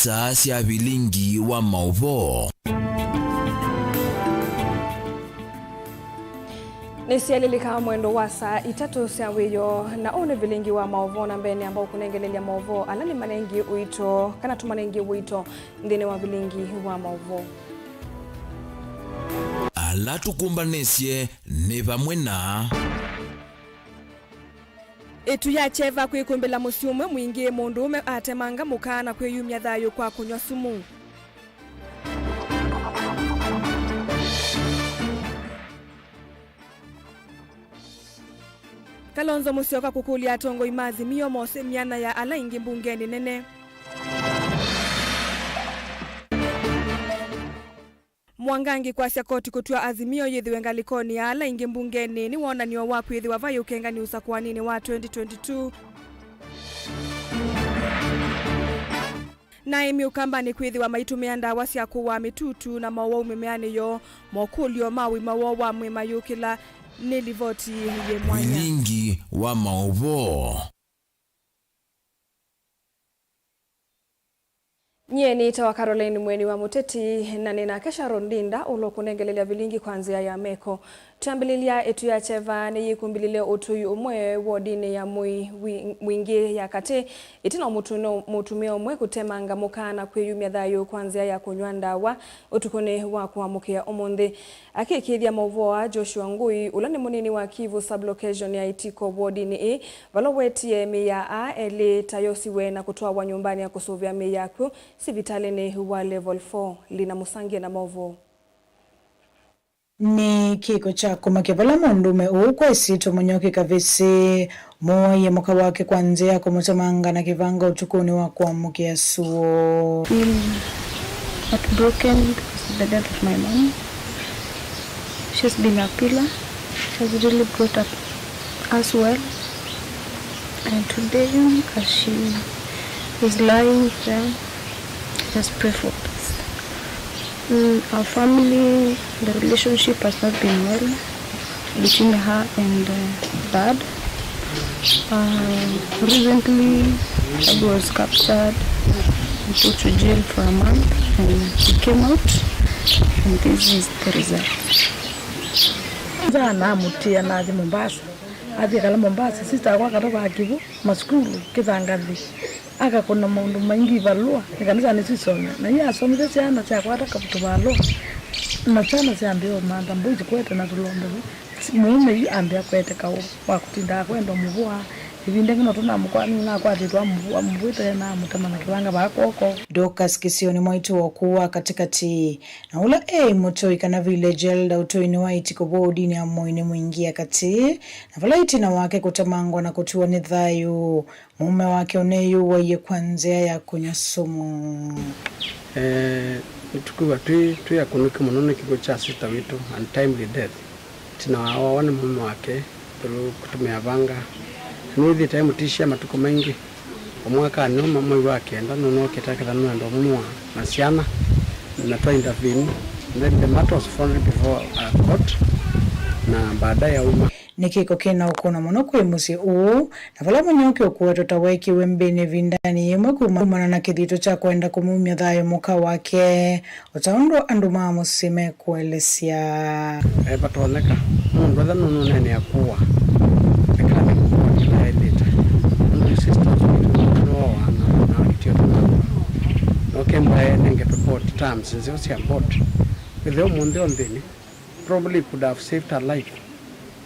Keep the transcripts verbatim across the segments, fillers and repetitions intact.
Saa sya vilingi wa maũvoo. Nĩsyalilika mwendo wa saa itatũ sya wĩoo, na ũũ nĩ vilingi wa maũvoo, na mbee nĩamba ũkũnengelelya maũvoo ala nĩmanengie ũito, kana tũmanengie ũito nthĩnĩ wa vilingi wa maũvoo. Ala tũkũmbanĩsye nĩ vamwe na. Ĩtu ya kyeva kwĩkũmbĩla mũsyĩ ũmwe mwingĩ, mũndũũme atemanga mũka na kwĩyumya thayũ kwa kũnyw'a sumu. Kalonzo Musyoka kũkũlya atongoi ma Azimio mose myanya ya ala aingĩ mbungenĩ nene. Mwangangi kwasya koti kũtw'a Azimio yĩthĩwe ngalĩkonĩ ya ala aingĩ mbungenĩ nĩ wonany'o wa kwĩthĩwa vai ũkengani ũsakũanĩnĩ wa twenty twenty-two. Na aĩmi Ũkambanĩ kwĩthĩwa maitũmĩa ndawa sya kũaa mĩtutu na mowau mĩmeanĩ yoo. Mokũlyo ma ũima woo wa mwĩĩ mayũkĩla nĩ livoti yĩ mwanya. Vilingi wa maũvoo. Nyie nĩtawa Caroline Mweni wa Mũteti, na nĩ nake Sharon Ndinda ũla ũkũnengelelya vilingi kwa nzĩa ya meko. Twambĩlĩlya, ĩtu ya kyeva nĩyĩkũmbĩlile ũtũi ũmwe wodinĩ ya Mũi wi-, Mwingĩ ya katĩ, ĩtina wa mũtũno-, mũtumĩa ũmwe kũtemanga mũka na kwĩyumya thayũ kwa nzĩa ya kũnyw'a ndawa ũtukũnĩ wa kũamũkĩa ũmũnthĩ. Akĩĩkĩĩthya maũvoo aa, Joshua Ngui, ũla nĩ mũnini wa Kivu Sub-Location ya Itiko wodinĩ ĩĩ, vala ũwetie mĩĩ ya aa elĩ ta yosiwe na kũtwawa nyũmbanĩ ya kũsũvĩa mĩĩ ya akw'ũ sivitalĩnĩ wa Level four. Lina Mũsangie na maũvoo. Nĩ kĩko kya kũmakya vala mũndũũme ũũ kwa ĩsyĩtwa Mũnyoki Kavĩsĩ Mũaie mũka wake kwa nzĩa ya kũmũtemanga na kĩvanga ũtukũnĩ wa kũamũkĩa sũũ. Feel heartbroken because of the death of my mom. She's been a pillar. She has really brought up us well. And today, as she is lying there, just pray for peace. Mm, our family, the relationship has not been well between her and, uh, dad. Uh, recently, dad was captured and put to jail for a month, and he came out, and this is the result. Nza namũtia nathi Mombasa. Athi kala Mombasa, sister akwa akatava kivu masukulu kĩthangathi. Akakũna maũndũ maingĩ ivalũa, ĩkanisa nĩsisomea. Na ii asomithye syana syakwata kavuto valũa. Na syana syambĩa ũmantha mbũi sikwete na tũlombe vu. Mũũme yu ambĩa kwete kaũ wa kũtindaa kwenda mũvũa. Ĩvinda ĩngĩ no tũnamũkwa, nĩnakwatĩtwe amũvũa, mũvũĩte na amũtema na kĩvanga vaa kwoko. Dorcas Kĩsĩonĩ mwaitũ wa ũkũũ wa katĩkatĩ, na ũla eĩ mũtũi kana village elder ũtũinĩ wa Itiko wodinĩ ya Mũinĩ Mwingĩ ya katĩ, na vala ĩtina wake kũtemangwa na kũtiwa nĩ thayũ. Mũũme wake ũneyũaie kwa nzĩa ya kũnyw'a sumu. Eh, nĩtũkwĩw'a twĩ, twĩ akũnĩku mũno nĩ kĩkw'ũ kya sister witũ, untimely death, ĩtina wa wawa nĩ mũũme wake ĩũlũ kũtũmĩa vanga. Nĩwĩthĩĩte emũtishya matukũ maingĩ. O mwakanĩ ũmwe, mwei wa kenda, nũnookĩte aketha nũenda ũmũa na syana, na twa intervene. Then the matter was found before a court, na baadaye auma. Nĩ kĩko kĩ na ũkũno mũno kwĩ mũsyĩ ũũ, na vala Mũnyoki ũkũwetwa ta weekiwe mbĩnĩ ĩvindanĩ yĩmwe kuma-, kumana na kĩthito kya kwenda kũmumya thayũ mũka wake, o ta ũndũ andũ ma mũsyĩ mekũelesya. E, vatonyeka mũndũ etha nũnũneenea kũa, ekanĩ kũkũa kĩla aĩlĩte. Nũndũ sisters witũ nĩwooa na, na akitio tũnakwa. Nokemba enenge board terms nzeo sya board. Wĩthĩa ũmũnthĩ o nthĩnĩ, probably could have saved her life.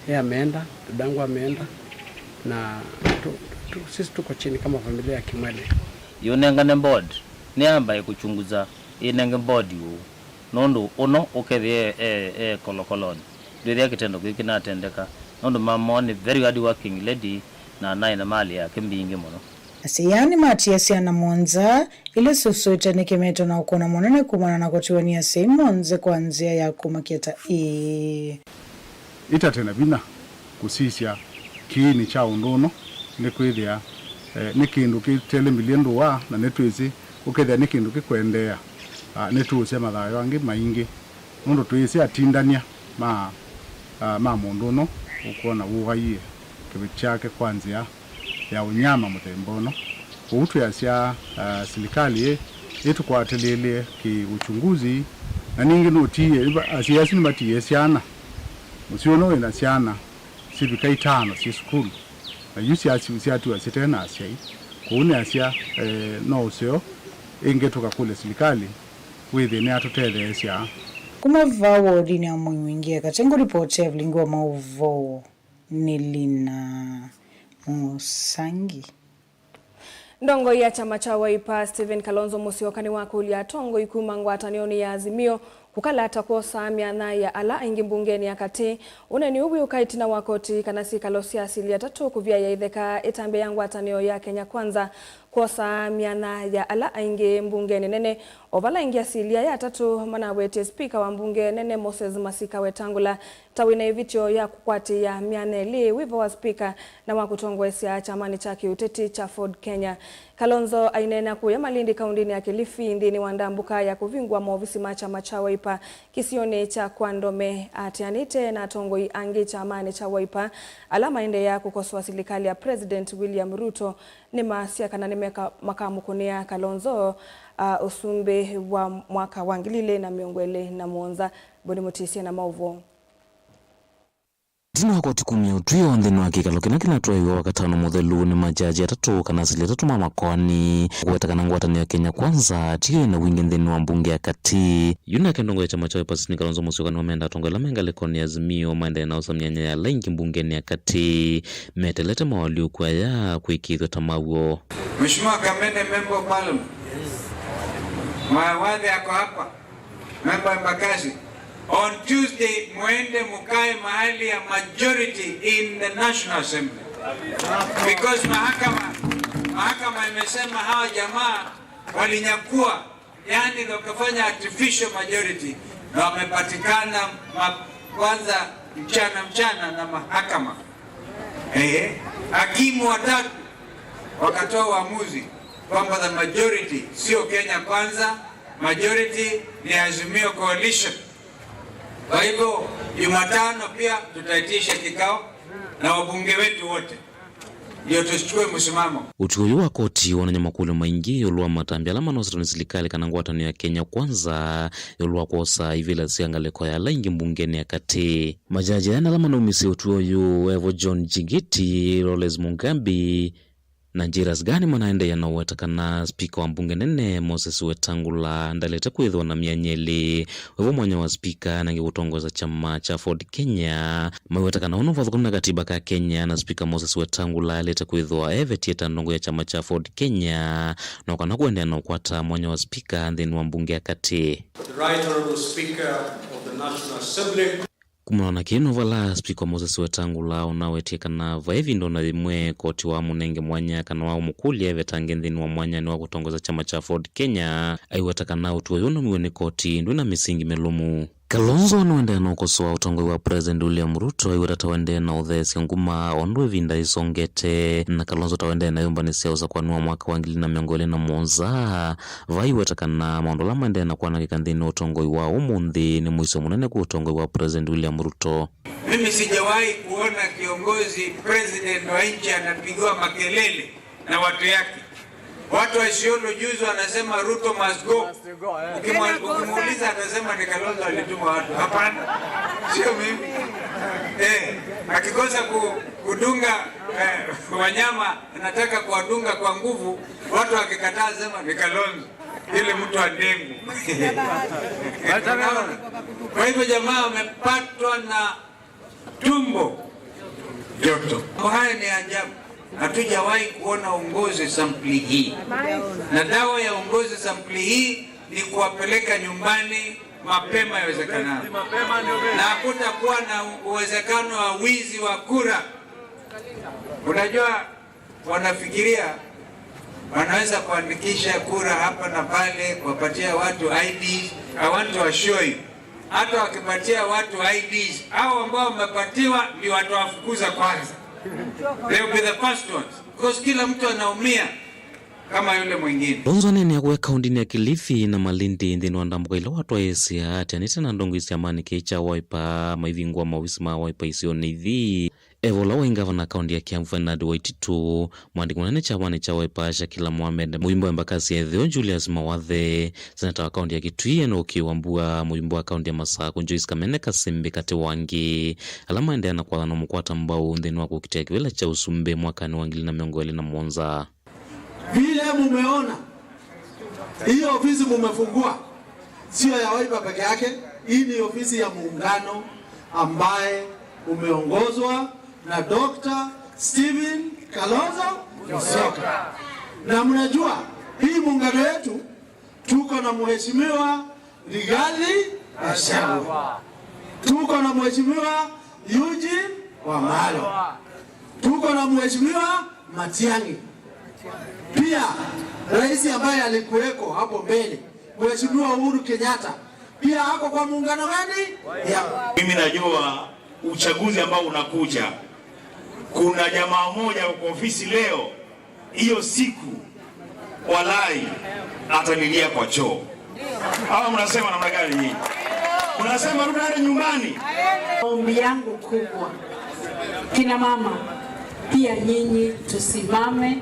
Yeye ameenda, dadangu ameenda, na tu, tu, sisi tuko chini kama familia ya Kimwele. Yũnengane board, nĩyambae kũchunguza, ĩnenge board ũũ, nũndũ ũno ũkethĩa e, e, e kolokolonĩ, ndwĩthĩa kĩtendo kĩu kĩnatendeka, nũndũ mama woo nĩ very hard working lady, na naĩ na malĩ yake mbingĩ mũno. Asyai aa nĩmatie syana mũonza, ila syusũĩte nĩ kĩmeto na ũkũna mũnene kumana na kũtiwa nĩ asyai mũonze kwa nzĩa ya kũmakya ta ĩĩ. Ĩtate na vinya kũsisya kĩĩnĩ kya ũndũ ũno, nĩkwĩthĩa, eh, nĩ kĩndũ kĩtelembilye ndũa, na nĩtwĩsĩ ũkethĩa nĩ kĩndũ kĩkwendeea, ah, nĩtũũsya mathayũ angĩ maingĩ. Nũndũ twĩsĩ atindany'a ma, ah, ma mũndũ ũno ũkwona wũaie kĩveti kyake kwa nzĩa ya ũnyama mũthemba ũno. Kwoou twĩasya, ah, silikalĩ ĩ Nĩtũkwatĩlĩĩlye kĩ-ũchunguzi, na ningĩ nũtiie, asyai asu nĩmatiie syana. Mũsyĩ ũno wĩ na syana sivika itano syĩ sukulu, na yu syasi-, syatiwa syĩte na asyai. Kwoou nĩasya, eh, no ũseo ĩngĩ tũkakũlya silikalĩ wĩthĩe nĩyatũtetheesya. Kuma vaa wodinĩ ya Mũingi ya Katĩ, ngũripoti Evelyn wa maũvoo nĩ Lina Mũsangi. Ndongoi ya kyama kya Wiper, Stephen Kalonzo Musyoka, nĩwakũlya atongoi kuma ngwatanĩonĩ ya Azimio kũkalata kwosaa myanya ya ala aingĩ mbungenĩ ya katĩ. Ũneeni ũũ wĩũka ĩtina wa koti kana syĩkalo sya asili atatũ kũvyaĩa itheka ĩtambya ya ngwatanĩo ya Kenya Kwanza kwosaa myanya ya ala aingĩ mbungenĩ nene, o vala ĩngĩ asili aya atatũ manawetie spika wa mbunge nene Moses Masika Wetangula ta wĩna ĩvĩtyo ya kũkwatĩĩa myanya ĩlĩ wĩva wa spika na wa kũtongoesya kyamanĩ kya kĩũteti kya Ford Kenya. Kalonzo aineena kũya Malindi, kaũndĩnĩ ya Kilifi, nthĩnĩ wa ndambũka ya kũvingũa maovisi ma kyama kya Wiper kĩsionĩ kya Kwandome, aatĩanĩte na atongoi angĩ kyamanĩ kya Wiper ala maendeea kũkosoa silikalĩ ya President William Ruto. Nĩmasya kana nĩmeka-, makamũkũnĩa Kalonzo, a, ũsumbĩ wa mwaka wa ngili ilĩ na mĩongo ĩlĩ na mũonza. Boni Mũtĩsye na maũvoo. Ĩtina wa koti kumya ũtw'ĩo nthĩnĩ wa kĩkalo kĩla kĩnatwaĩwe Wakatano mũthelu nĩ majaji atatũ kana asili atatũ ma makoani, kũweta kana ngwatanĩo ya Kenya Kwanza tiyo ĩna wingĩ nthĩnĩ wa mbunge ya katĩ. Yu nake ndongoi ya kyama kya Wiper Stephen Kalonzo Musyoka nĩwamenda atongoi ala me ngalĩkonĩ ya Azimio maendee na osa myanya ya ala aingĩ mbungenĩ ya katĩ metelete mawalyũku aya kwĩkĩĩthw'a ta maw'o. Mheshimiwa Kamene, Member of Parliament. Mawadhi ako hapa. Member Embakasi, on Tuesday mwende mukae mahali ya majority in the National Assembly. Because mahakama, mahakama imesema hawa jamaa walinyakua, yani wakafanya artificial majority, na wamepatikana ma-, kwanza mchana mchana na mahakama. Eh, hakimu watatu wakatoa uamuzi kwamba the majority sio Kenya Kwanza, majority ni Azimio Coalition. Kwa hivyo, Jumatano pia tutaitisha kikao na wabunge wetu wote, ndio tuchukue msimamo. Ũtw'ĩo ũyũ wa koti wonany'a makũlyo maingĩ ĩũlũ wa matambya ala manosetwe nĩ silikalĩ kana ngwatanĩo ya Kenya Kwanza ĩũlũ wa kwosa ivĩla sya ngalĩko ya ala aingĩ mbungenĩ ya katĩ. Majaji aya nĩ ala manaumisye ũtw'ĩo ũyũ, evo John Jigiti, Lawrence Mugambi, na Jairus Ngaah nĩmanaendeea na ũweta kana spika wa mbunge nene Moses Wetangula ndaĩlĩte kwĩthĩwa na myanya ĩlĩ, wĩvo mwanya wa spika na ĩngĩ kũtongoesya kyama kya Ford Kenya. Maiweta kana ũũ nũvathũkanu na katiba ka Kenya, na spika Moses Wetangula aĩlĩte kwĩthĩwa evetie ta ndongoi ya kyama kya Ford Kenya, no kana kũendeea na ũkwata mwanya wa spika nthĩnĩ wa mbunge ya katĩ. The Right Honourable Speaker of the National Assembly. Kumana na kĩĩ, no vala spika Moses Wetangula ũnawetie kana vai ĩvinda ona yĩmwe koti waamũnenge mwanya kana waamũkũlya evetange nthĩnĩ wa mwanyanĩ wa kũtongoesya kyama kya Ford Kenya, aiweta kana ũtw'ĩo ũyũ ũnaumiw'e nĩ koti ndwĩ na mĩsingi mĩlũmu. Kalonzo nĩwendeea na ũkosoa ũtongoi wa President William Ruto, aiweta ta wendee na ũtheesya nguma o ũndũ ĩvinda yĩsongete, na Kalonzo ta wendee na yũmbanĩsya ũsakũani wa mwaka wa ngili na mĩongo ĩlĩ na mũonza, vaiweta kana maũndũ ala maendee na kwanangĩka nthĩnĩ wa ũtongoi wa ũmũnthĩ nĩ mũisyo mũnene kwĩ ũtongoi wa President William Ruto. Mimi sijawahi kuona kiongozi, president wa nchi, anapigiwa makelele na watu yake. Watu wa Isiolo juzi wanasema Ruto must go. Ukimwa-, ukimuuliza atasema ni Kalonzo alituma watu. Hapana, sio mimi. Eh, akikosa ku-, kudunga, eh, wanyama, anataka kuwadunga kwa nguvu, watu wakikataa sema ni Kalonzo. Ile mtu wa ndengu. Kwa hivyo jamaa wamepatwa na tumbo joto. Haya ni ajabu. Hatujawahi kuona uongozi sampuli hii. Na dawa ya uongozi sampuli hii ni kuwapeleka nyumbani mapema iwezekanavyo. Na hakutakuwa na uwezekano wa wizi wa kura. Unajua, wanafikiria wanaweza kuandikisha kura hapa na pale, kuwapatia watu I Ds. I want to assure you, hata wakipatia watu I Ds, hao ambao wamepatiwa ndio watawafukuza kwanza. They will be the first ones, because kila mtu anaumia kama yule mwingine. Kalonzo aneenea kũya kaũndĩnĩ ya Kilifi na Malindi nthĩnĩ wa ndambũka ila watwaĩĩsya atĩanĩte na ndongoi sya kyamanĩ kĩĩ kya Wiper maivingũa maovisi ma Wiper isionĩ ithi. Evo ũla waĩ ngavana kaũntĩ ya Kiambu Ferdinand Waititu, mwandĩki mũnene kyamaanĩ kya Wiper Shakila Mohamed, mũimbo wa Embakasi ya Ĩtheo Julius Mawathe, seneta wa kaũntĩ ya Kitui Enock Wambua, mũimbo wa kaũntĩ ya Masakũ Joyce Kamene Kasimbi katĩ wa angĩ, ala maendeea na kwatha na mũkwata mbau nthĩnĩ wa kũkitĩa kĩvĩla kya ũsumbĩ mwakanĩ wa ngili na mĩongo ĩlĩ na mũonza. Vile mumeona, hii ofisi mumefungua sio ya Wiper peke yake. Hii ni ofisi ya muungano ambaye umeongozwa na Doctor Stephen Kalonzo Musyoka. Na mnajua hii muungano yetu tuko na Mheshimiwa Rigathi Gachagua. Tuko na Mheshimiwa Eugene Wamalwa. Tuko na Mheshimiwa Matiang'i. Pia rais ambaye alikuweko hapo mbele, Mheshimiwa Uhuru Kenyatta, pia ako kwa muungano gani? Ya. Mimi najua uchaguzi ambao unakuja, kuna jamaa moja kwa ofisi leo, hiyo siku, walai, atalilia kwa choo. Hawa mnasema namna gani nyinyi? Mnasema Ruto aende nyumbani? Ombi yangu kubwa, kina mama, pia nyinyi tusimame,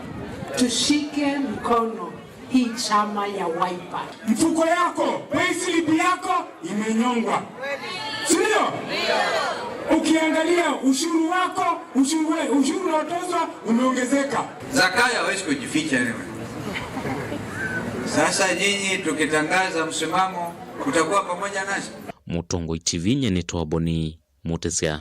tushike mkono hii chama ya Wiper. Mfuko yako, payslip yako imenyongwa. Si ndio? Ukiangalia ushuru wako, ushuru we-, ushuru unaotozwa umeongezeka. Zakayo hawezi kujificha anyway. Sasa nyinyi tukitangaza msimamo, kutakuwa pamoja nasi. Mũtongoi T V, nyie nĩtawa Boni Mũtĩsya.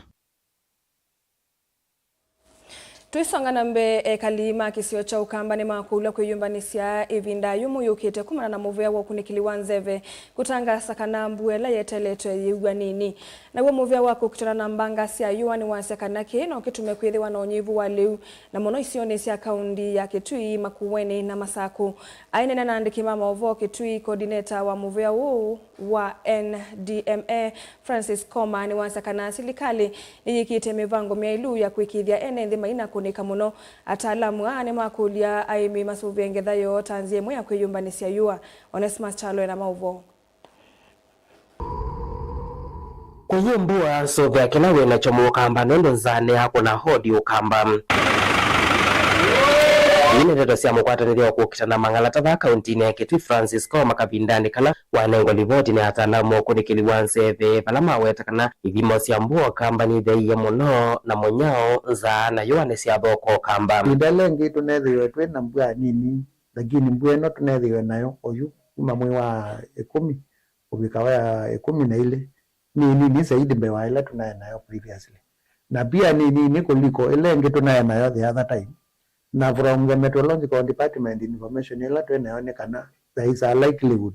Tũisonga na mbee, ekali ma kĩsio kya Ũkamba nĩmakũlw'a kwĩyũmbanĩsya ĩvinda yũmũ yũkĩte kumana na mũvea wa ũkunĩkĩli wa nzeve kũtangaasa kana mbua ĩla yeteletwe yĩw'a nini. Naw'o mũvea wa kũkitana na mbanga sya yũa nĩwasya kana kĩĩ no kĩtume kwĩthĩwa na ũnyivu wa lĩu, na mũno isionĩ sya kaũnti ya Kitui, Makueni na Masakũ. Aineena na andĩki ma maũvoo Kitui, coordinator wa mũvea ũũ wa N D M A, Francis Koma, nĩwasya kana silikalĩ nĩyĩkĩte mĩvango myaĩlu ya kũĩkĩĩthya ene nthĩ maina kũnĩka mũno. Ataalamu aa nĩmakũlya aĩmi masũvĩe ngetha yoo ta nzĩa ĩmwe ya kwĩyũmbanĩsya yũa. Onesmus Kyalo ena maũvoo. Kũyĩ mbua, sũvĩa kĩla wĩ nakyo mũkamba, nũndũ nzaa nĩyakũna hodi Ũkamba. Ii nĩ ndeto sya mũkwatanĩthya wa kũkita na mang'alata vaa kauntinĩ ya Kitui, Francis Koma, kavindanĩ kala wanengwa livoti nĩ ataalamu ma ũkunĩkĩli wa nzeve, vala maweta kana ithimo sya mbua Ũkamba nithyaĩĩe mũno, na mũnyao, nzaa, na yũa nĩsyathooka Ũkamba. Ĩvinda ĩla ĩngĩ tũneethĩiwe twĩ na mbua nini, lakini mbua ĩno tũneethĩiwe nayo oyu kuma mwei wa ĩkũmi kũvika wa ĩkũmi na ilĩ nĩ nini zaidi mbee wa ĩla tũnaĩ nayo previously. Na pia nĩ nini kũliko ĩla ĩngĩ tũnaĩ nayo the other time. Na from the Meteorological Department information ĩla twĩ nayo nĩ kana there is a likelihood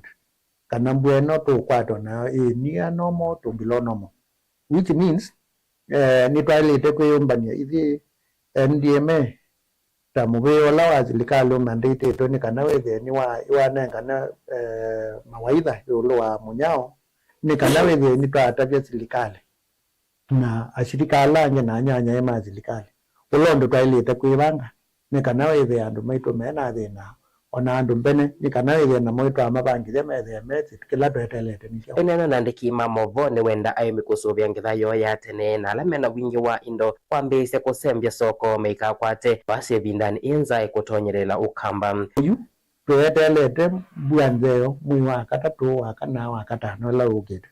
kana mbua ĩno tũkwatwa nayo ĩ near normal to below normal, which means, eh, nĩtwaĩlĩte kwĩyũmbany'a ithyĩ N D M A ta mũvĩa ũla wa silikalĩ ũmandatĩtwe nĩ kana wĩthĩe nĩwa-, nĩwanengane, eh, mawaitha ĩũlũ wa mũnyao, nĩ kana wĩthĩe nĩtwatavya silikalĩ na ashirika ala angĩ na anyanyae ma silikalĩ ũla ũndũ twaĩlĩte kwĩvanga nĩ kana wĩthĩe andũ maitũ me na thĩna, o na andũ mbene, nĩ kana wĩthĩe namo nĩtwamavangĩthya methĩe mesĩ kĩla tweteelete nĩkyo. Aineena na andĩki ma maũvoo, nĩwenda aĩmi kũsũvĩa ngetha yoo ya tene, na ala mena wingĩ wa indo kwambĩĩsya kũsembya soko maikakwate vasya ĩvindanĩ ĩĩ nzaa ĩkũtonyelela Ũkamba. Oyu tweteelete mbua nzeo mwei wa katatũ, wa kana, wa katano ĩla ũkĩte.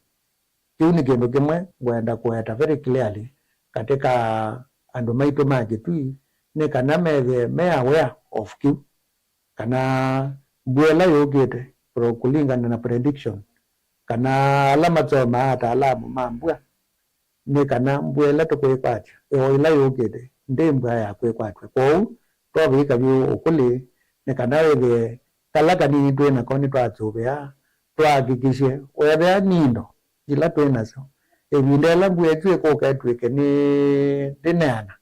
Kĩu nĩ kĩndũ kĩmwe ngwenda kũweta very clearly katĩ ka andũ maitũ ma Kĩtui, nĩ kana methĩe me aware of kĩu, kana mbua ĩla yũkĩte, pro-, kũlingana na prediction, kana ala mathomaa ataalamu ma mbua, nĩ kana mbua ĩla tũkwĩkwatya, ĩoo ĩla yũkĩte, ndĩ mbua ya kwĩkwatw'a. Kwoou, twavika vyũ ũkũlĩ, nĩ kana wĩthĩe kala kanini twĩ nako nĩtwasũvĩa, twahakikishe weethĩa nĩ indo ila twĩ nasyo, ĩvinda ĩla mbua ĩsu ĩkũka ĩtw'ĩke nĩ ndĩneana,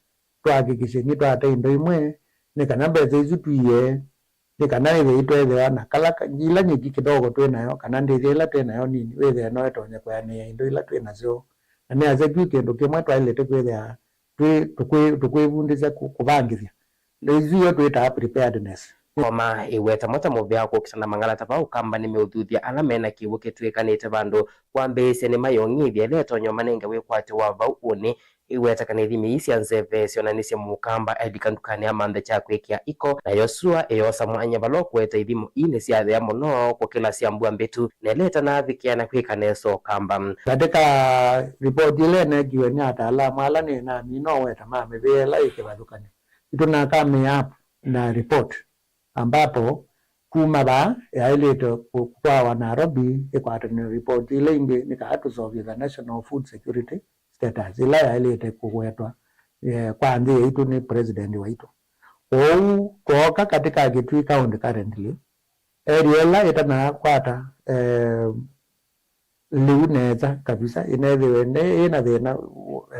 twahakikishe nĩtwate indo imwe, nĩ kana mbesa isu tũie, nĩ kana wĩthĩe itweethĩwa na kala ka-, ila nyeki kĩdogo twĩ nayo, kana ndĩthya ĩla twĩ nayo nini, wĩthĩe no ĩtonye kũanĩĩa indo ila twĩ nasyo. Na nĩasya kyu kĩndũ kĩmwe twaĩlĩte kwĩthĩa twĩ, tũkwĩ-, tũkwĩvundĩsya kũ-, kũvangĩthya. Ĩsu yo twĩtaa preparedness. Koma ĩweta mo ta mũvea wa kũkita na mang'alata vaa Ũkamba nĩmeũthuthya ala mena kĩw'ũ kĩtw'ĩkanĩte vandũ kwambĩĩsya nĩmayong'ithya ĩla ĩtonya ũmanenge wĩkwatyo wa vau ũnĩ Iweta kana ithimi ii sya nzeve syonanisye mũkamba ailika ndukanĩ amanthe kya kwĩkĩa iko, nayo sua ĩyoosa mwanya vala ũkwete ithimo ii nĩsyathea mũno kũkĩla sya mbua mbĩtu, na ĩla ĩtanaavikĩa na kwĩka nesa ũkamba. Katika ripoti ĩla ĩneekiwe nĩ ataalamu ala nĩ nami, no weta ma mĩvĩa ĩla yĩ kĩvathũkany'o, nĩtũnakamĩa app na report, ambapo kuma vaa yaĩlĩte kũtwawa Nairobi ĩkwatanĩo ripoti ila ingĩ nĩ kana tũseũvye the national food security status ĩla yaĩlĩte kũwetwa, eh, kwa nthĩ yaitũ nĩ president waitũ. Kwoou twooka katika Kitui County currently, area ĩla ĩtanakwata, eh, lĩu nesa kabisa, ĩnethĩwe nĩ ĩna thĩna,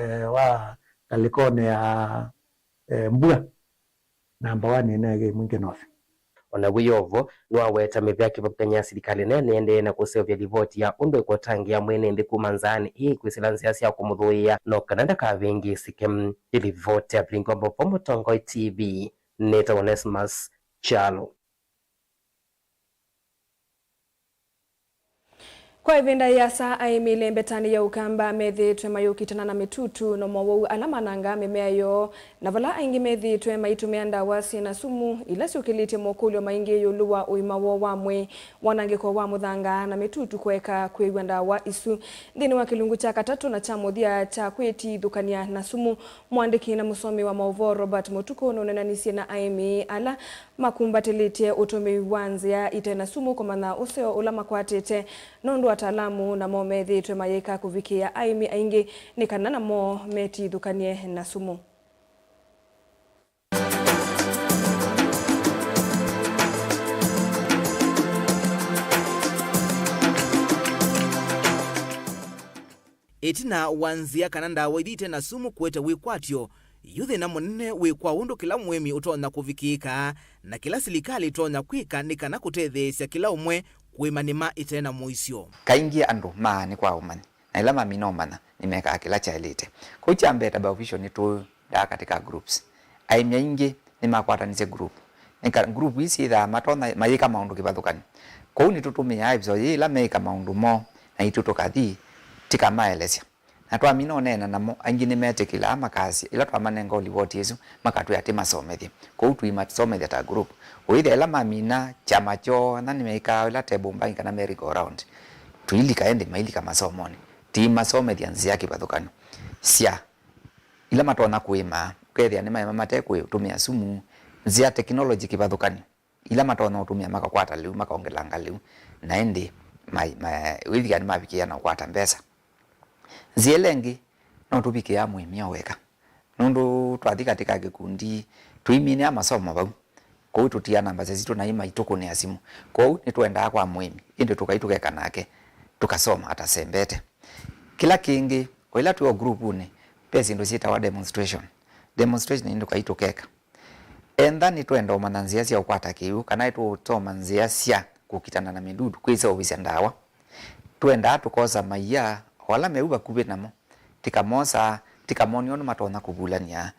eh, wa ngalĩkonĩ ya, eh, mbua, namba one ĩnenge mwingĩ nothi. O naw'o Yovo nĩwaweta mĩvĩa kĩvathũkany'o ya silikalĩ nene ĩendee na kũseũvya livoti ya ũndũ ĩkũtangĩĩa mwene nthĩ kuma nzaanĩ ĩĩ kwĩsĩla nzĩa sya kũmũthũĩa no kana ndakavĩngĩĩsĩke. Ĩlivoti ya Vilingi wa Maũvoo Mũtongoi T V, nĩtawa Onesmus Kyalo. Kwa ĩvinda yĩasa, aĩmi lembetanĩ ya ũkamba methĩĩtwe mayũkitana na mĩtutu na mowau ala manangaa mĩmea yoo, na vala aingĩ methĩĩtwe maitũmĩa ndawa syĩ na sumu, ila syũkĩlĩtye mokũlyo maingĩ ĩũlũ wa ũima woo wa mwĩĩ, wanangĩko wa mũthanga, na mĩtutu kũeka kwĩw'a ndawa isu. Nthĩnĩ wa kĩlungu kya katatũ na kya mũthya kya kwĩtithũkany'a na sumu, mũandĩki na mũsomi wa maũvoo Robert Mũtukũ nũneenanisye na aĩmi ala makumbatĩlĩtye ũtũmĩi wa nzĩa ite na sumu kũmanya ũseo ũla makwatĩte, nũndũ ataalamu namo methĩĩtwe mayĩka kũvikĩĩa aĩmi aingĩ nĩ kana namo metithũkany'e na sumu. Ĩtina wa nzĩa kana ndawa ithi ite na sumu kũete wĩkwatyo, yu thĩna mũnene wĩ kwa ũndũ kĩla mũĩmi ũtonya kũvikĩĩka, na kĩla silikalĩ ĩtonya kwĩka nĩ kana kũtetheesya kĩla ũmwe kũĩma nĩma ĩte na mũisyo. Kaingĩ andũ maanĩkwa ũmanyi, na ĩla mamina ũmanya, nĩmekaa kĩla kyaĩlĩte. Kwoou kya mbee, ta Biovision nĩtũendaa katika groups. Aĩmi aingĩ nĩmakwatanisye group. Nĩ ka group ii syĩthaa matonya mayĩka maũndũ kĩvathũkany'o. Kwoou nĩtũtũmĩaa ĩviso yĩĩ ĩla meĩka maũndũ moo, naitũ tũkathi tĩkamaelesya. Na twamina ũneena namo, aingĩ nĩmetĩkĩlaa makasya, ĩla twamanenga livoti ĩsu, makatwĩa tĩmasomethye. Kwoou tũimasomethya ta group. Ũĩthĩa ĩla mamina kyama kyoo, na nĩmeĩkaa ĩla table mbangĩ kana merry go round. Tũilika ĩndĩ mailika masomonĩ. Tũimasomethya nzĩa kĩvathũkany'o sya ila matonya kũĩma, ũkethĩa nĩmaĩma mate kũtũmĩa sumu, nzĩa teknolongyi kĩvathũkany'o, ila matonya ũtũmĩa makakwata lĩu, makaongelanga lĩu, na ĩndĩ ma, ma, wĩthĩa nĩmavikĩĩa na ũkwata mbesa. Nzĩa ĩla ĩngĩ, no tũvikĩĩa mũĩmi o weka. Nũndũ twathi katika kĩkundi, tũiminĩa masomo vau. Kwoou tũtiaa namba sya sitũ na ima itũkũnĩa simũ. Kwoou nĩtũendaa kwa mũĩmi, ĩndĩ tũkai tũkeka nake, tũkasoma atasembete. Kĩla kĩngĩ, o ĩla twĩ o grupuni, ve syĩndũ syĩtawa demonstration. Demonstration nĩ ndũkai tũkeka. Enda nĩtwenda ũmanya nzĩa sya ũkwata kĩw'ũ, kana nĩtũũsoma nzĩa sya kũkitana na mĩdudu, kwĩseũvĩsya ndawa. Twendaa tũkosa maia o ala meũ vakuvĩ namo, tĩkamosaa, tĩkamonia ũndũ matonya kũvulany'a,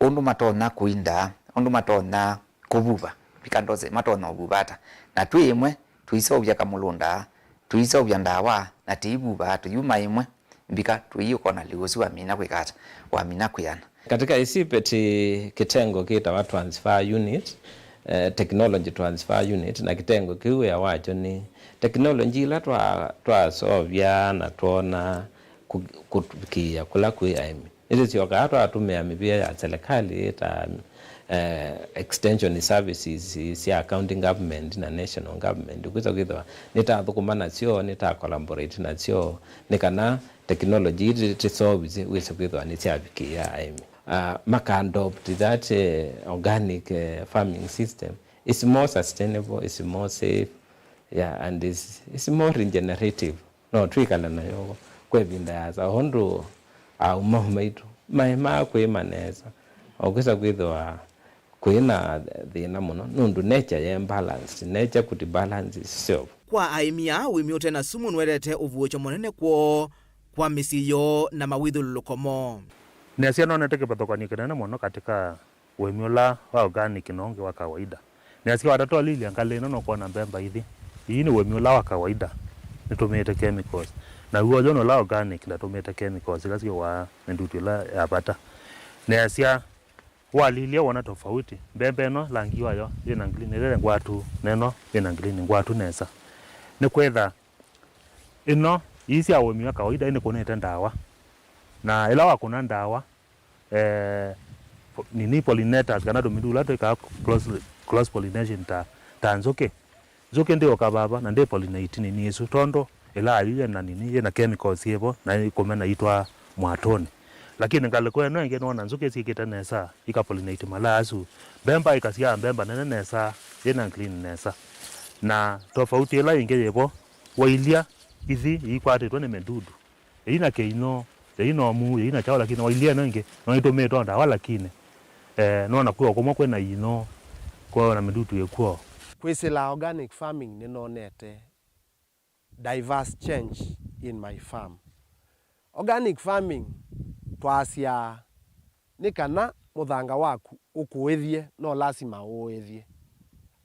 ũndũ matonya kũinda, ũndũ matonya kũvuva, mbika ndose matonya ũvuva ata. Na twĩ ĩmwe, tũiseũvya kamũlũnda, tũiseũvya ndawa, na tĩivuva, tũyuma ĩmwe, mbika tũiũkona lĩu ũsu wamina kwĩka ata, wamina kwĩana. Katika ĩsipeti kĩtengo kĩtawa transfer unit, eh, technology transfer unit, na kĩtengo kĩu wĩa wakyo nĩ technology ila twa, twaseũvya na twona kũ-, kũvikĩĩa kũla kwĩ aĩmi. Nĩtũsyokaa twatũmĩa mĩvĩa ya selekalĩ ta, eh, extension services sya county government na national government, ũkwĩsa kwĩthĩwa nĩtathũkũma nasyo, nĩta collaborate nasyo, nĩ kana technology ii tĩ-, tĩseũvisye wĩse kwĩthĩwa nĩsyavikĩĩa aĩmi. Ah, maka adopt that, eh, organic, eh, farming system. It's more sustainable, it's more safe, yeah, and it's, it's more regenerative. No twĩkale nayo kwa ĩvinda yaasa, o ũndũ aũmau maitũ maĩmaa kwĩma nesa, o kwĩsa kwĩthĩwa kwĩ na thĩna mũno, nũndũ nature ye balanced, nature could balance itself. Kwa aĩmi aa, ũĩmi ũte na sumu nũetete ũvuũkyo mũnene kwoo, kwa mĩsyĩ yoo, na mawĩthyũlũlũko moo. Nĩasya nonete kĩvathũkany'o kĩnene mũno katika ũĩmi ũla wa organic na ũngĩ wa kawaida. Nĩasya watatwalilya ngalĩ ĩno nũkwona mbemba ithi. Ii nĩ ũĩmi ũla wa kawaida, nĩtũmĩĩte chemicals. Na w'o yo nũla organic, ndatũmĩte chemicals ila syũaa mĩndutu ĩla ya vata. Neasya, walilya wona tofauti. Mbemba ĩno, langi wayo yĩna green, ĩla ngwatu, na ĩno yĩna green, ngwatu nesa. Nĩkwĩtha ĩno, ii sya ũĩmi wa kawaida, ĩnĩkũnĩte ndawa. Na ĩla wakũna ndawa, eh, po-, nini, pollinators, kana tũmindu tũla twĩkaa cross, cross pollination, ta, ta nzũkĩ. Nzũkĩ ndĩũka vava na ndĩ pollinate nini ĩsu, tondũ ĩla ayũ yĩna nini, yĩna chemicals yĩvo, na ĩkũmena itwaa mwatũnĩ. Lakini ngalĩko ĩno ĩngĩ nĩwona nzũkĩ syĩkĩte nesa, ika pollinate malaa asu. Mbemba ĩkasyaa mbemba nene nesa, yĩna green nesa. Na tofauti ĩla ĩngĩ yĩvo, wailya ithi iikwatĩtwe nĩ mĩdudu. Yĩina kĩinyũ, yĩina ũmuu, yĩina kyaũ, lakini wailya ĩno ĩngĩ no ĩtũmĩĩtwe o ndawa, lakini, eh, nona kwĩo kũmwe kwĩna inyũ, kwĩo na mĩdutu ĩkw'o. Kwĩsĩla organic farming nĩnonete diverse change in my farm. Organic farming twasyaa nĩ kana mũthanga waku ũkũĩthye, no lasima ũũĩthye.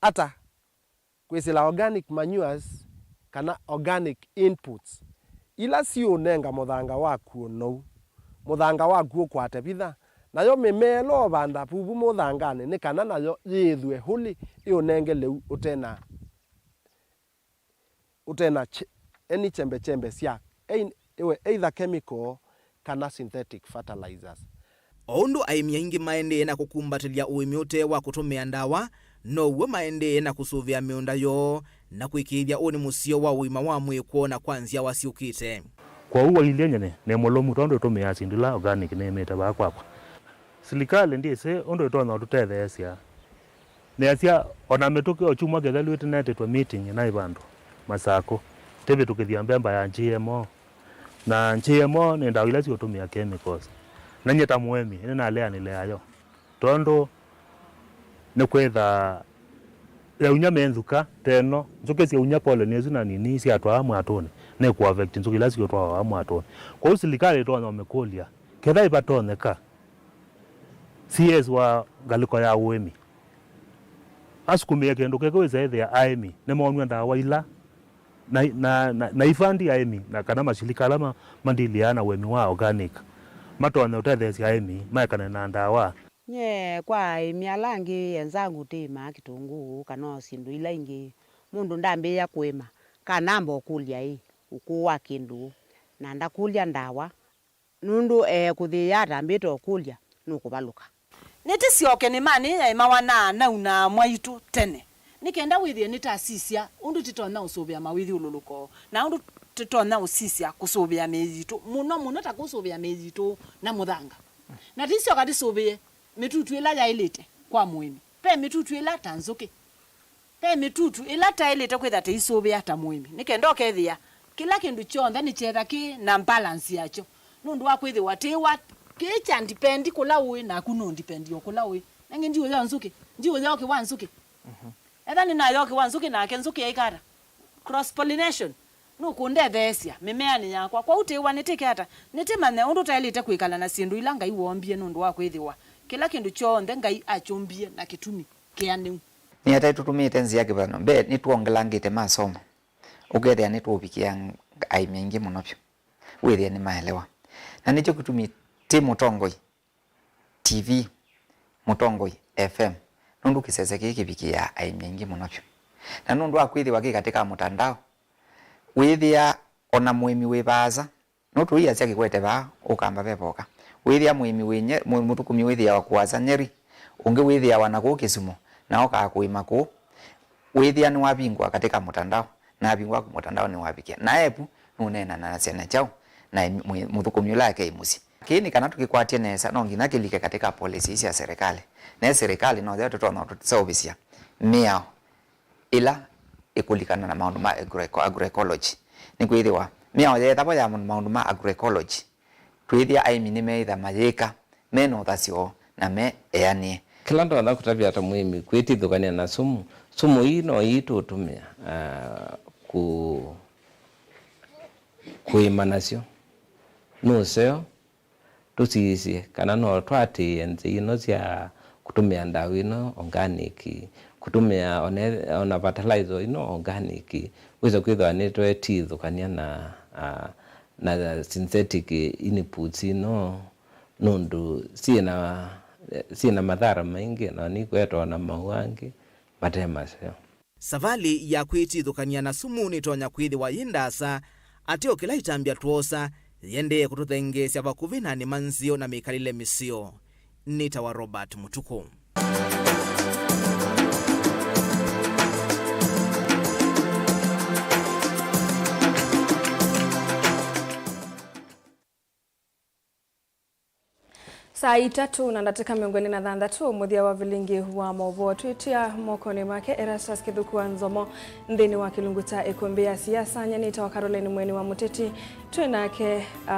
Ata? Kwĩsĩla organic manures kana organic inputs, ila siũnenga mũthanga waku ũnou, mũthanga waku ũkwate vitha, nayo mĩmea ĩla ũvanda vuvu mũthanganĩ nĩ kana nayo yĩĩthw'e ũlĩ ĩũnenge lĩu ũtena, ũtena ch-, any chembe chembe sya ein-, ĩwe either chemical kana synthetic fertilizers. O ũndũ aĩmi aingĩ maendee na kũkumbatĩlya ũĩmi ũte wa kũtũmĩa ndawa, now'o maendee na kũsũvĩa mĩũnda yoo na kũĩkĩĩthya ũnĩ mũseo wa ũima wa mwĩĩ kwoo na kwa nzyawa syũkĩte. Kwoou wailye nyie nĩ mũlũmu tondũ ĩtũmĩaa syĩndũ ila organic nĩĩmĩte vaa kwakwa. Silikalĩ ndyĩsĩ ũndũ ĩtonya ũtũtetheesya. Nĩasya, o na mĩtũkĩ o kyumwa kĩthelu ĩtinetĩtwe meeting ĩnaĩ vandũ Masakũ, tĩvĩtũkĩthya mbemba ya G M O. Na G M O nĩ ndawa ila siũtũmĩa chemicals. Na nyie ta mũĩmi, nĩnaleanĩle nayo. Tondũ nĩkwĩtha yaunya me nzũka, teno, nzũkĩ syaunya pollen ĩsu na nini syatwaa mwatũnĩ, nĩkũ affect nzũkĩ ila siũtwawa mwatũnĩ. Kwoou silikalĩ ĩtonya ũmĩkũlya, ketha ĩvatonyeka, C S wa ngalĩko ya ũĩmi asukumĩe kĩndũ kĩkĩ wĩsa ĩthĩa aĩmi nĩmonw'a ndawa ila na, na, na, na ifandi aĩmi na kana mashilika ala ma, mandiliaa na ũĩmi wa organic matonya ũtetheesya aĩmi maekane na ndawa. Nyie kwa aĩmi ala angĩ enzangu tĩĩmaa kĩtũngũũ kana o syĩndũ ila ingĩ, mũndũ ndambĩĩa kũĩma, kanamba ũkũlya ĩ ũkũũ wa kĩndũ na ndakũlya ndawa. Nũndũ, eh, kũthĩĩa atambĩte ũkũlya, nũkũvalũka. Nĩtĩsyoke nĩmanĩ yaĩmawa na anau na amwaitũ tene, nĩ kenda wĩthĩe nĩtasisya ũndũ tĩtonya ũsũvĩa mawĩthyũlũlũko, na ũndũ tĩtonya ũsisya kũsũvĩa mĩĩ yitũ, mũno mũno ta kũsũvĩa mĩĩ yitũ na mũthanga. Na tĩsyoka tĩsũvĩe mĩtutu ĩla yaĩlĩte kwa mũĩmi. Ve mĩtutu ĩla ta nzũkĩ. Ve mĩtutu ĩla taĩlĩte kwĩthwa tĩisũvĩa ta mũĩmi, nĩ kenda ũkethĩa kĩla kĩndũ kyonthe nĩkyetha kĩ na balance yakyo, nũndũ wa kwĩthĩwa tĩĩwa kĩĩ kya ndipendi kũla ũĩ, naku nũndipendi o kũla ũĩ. Nangĩ ndiũya nzũkĩ, ndiũya ũkĩ wa nzũkĩ. Etha nĩnaya ũkĩ wa nzũkĩ, nake nzũkĩ aika ata? Cross pollination. Nũkũndetheesya mĩmeanĩ yakwa. Kwoou tĩĩwa nĩtĩke ata? Nĩtĩmanye ũndũ taĩlĩte kwĩkala na syĩndũ ila Ngai woombie, nũndũ wa kwĩthĩwa kĩla kĩndũ kyonthe Ngai akyũmbie na kĩtumi kĩanĩu. Nĩ ata tũtũmĩĩte nzĩa kĩvathano? Mbee, nĩtwongelangĩte masomo, ũkethĩa nĩtũũvikĩa aĩmi aingĩ mũno vyũ, wĩthĩe nĩmaelewa. Na nĩkyo kĩtumi tĩ Mũtongoi T V, Mũtongoi F M, nũndũ kĩsese kĩĩ kĩvikĩaa aĩmi aingĩ mũno vyũ. Na nũndũ wa kwĩthĩwa kĩ katĩ ka mũtandao, wĩthĩa o na mũĩmi wĩ vaasa, nũtũiasya kĩkwete vaa, ũkamba ve voka. Wĩthĩa mũĩmi wĩ Nye-, mũ-, mũthũkũmi wĩthĩawa kũasa Nyeri, ũngĩ wĩthĩawa na kũu Kĩsumo, na okaa kũĩma kũu. Wĩthĩa nĩwavingũa katĩ ka mũtandao, na avingũa kũ mũtandao nĩwavikĩa. Na evu nũneenanasya na kyaũ na mũ-, mũthũkũmi ũla akei mũsyĩ? Kĩĩ nĩ kana tũkĩkwatye nesa, no nginya kĩlike katĩ ka policy ii sya serikali. Naĩ serikali noyo tũtonya ũtũseũvĩsya mĩao ĩla ĩkũlikana na maũndũ ma agro-, agroecology. Nĩkwĩthĩwa mĩao yeethĩwa ya maũndũ ma agroecology, twĩthĩa aĩmi nĩmeĩtha mayĩka me na ũthasyo na me eanĩe. Kĩla ndonya kũtavya ta mũĩmi, kwĩtithũkany'a na sumu. Sumu ii no ii tũũtũmĩa, ah, kũ-, kũĩma nasyo. Nĩ ũseo tũsisye kana no twaatĩĩe nzĩa ino sya kũtũmĩa ndawa ino organic, kũtũmĩa one-, ona fertilizer ino organic, wĩse kwĩthĩwa nĩtweetithũkany'a na, ah, Na synthetic inputs ino, nũndũ syĩna, syĩna mathara maingĩ, na nikwetwa na maũũ angĩ mate maseo. Savalĩ ya kwĩtithũkany'a na sumu nĩtonya kwĩthĩwa yĩ ndaasa, ateo kĩla itambya twoosa yĩendee kũtũthengeesya vakuvĩ na nĩma nzeo na mĩkalĩle mĩseo. Nĩtawa Robert Mũtukũ. Saa itatũ na ndatĩka mĩongo ĩlĩ na thanthatũ, mũthya wa vilingi wa maũvoo twĩtia mokonĩ make Erastus Kĩthũku wa Nzomo nthĩnĩ wa kĩlungu kya ĩkũmbĩ ya siasa. Nyie nĩtawa Caroline Mweni wa Mũteti, twĩ nake, ah,